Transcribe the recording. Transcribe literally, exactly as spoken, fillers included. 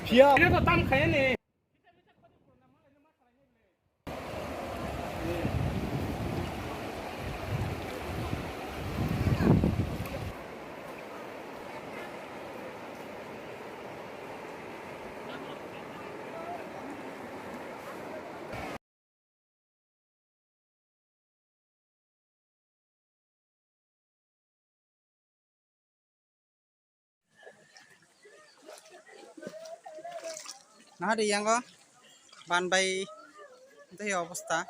Phiya. Ini to tam khaya ni. Nahari yango ban bai tei obostha.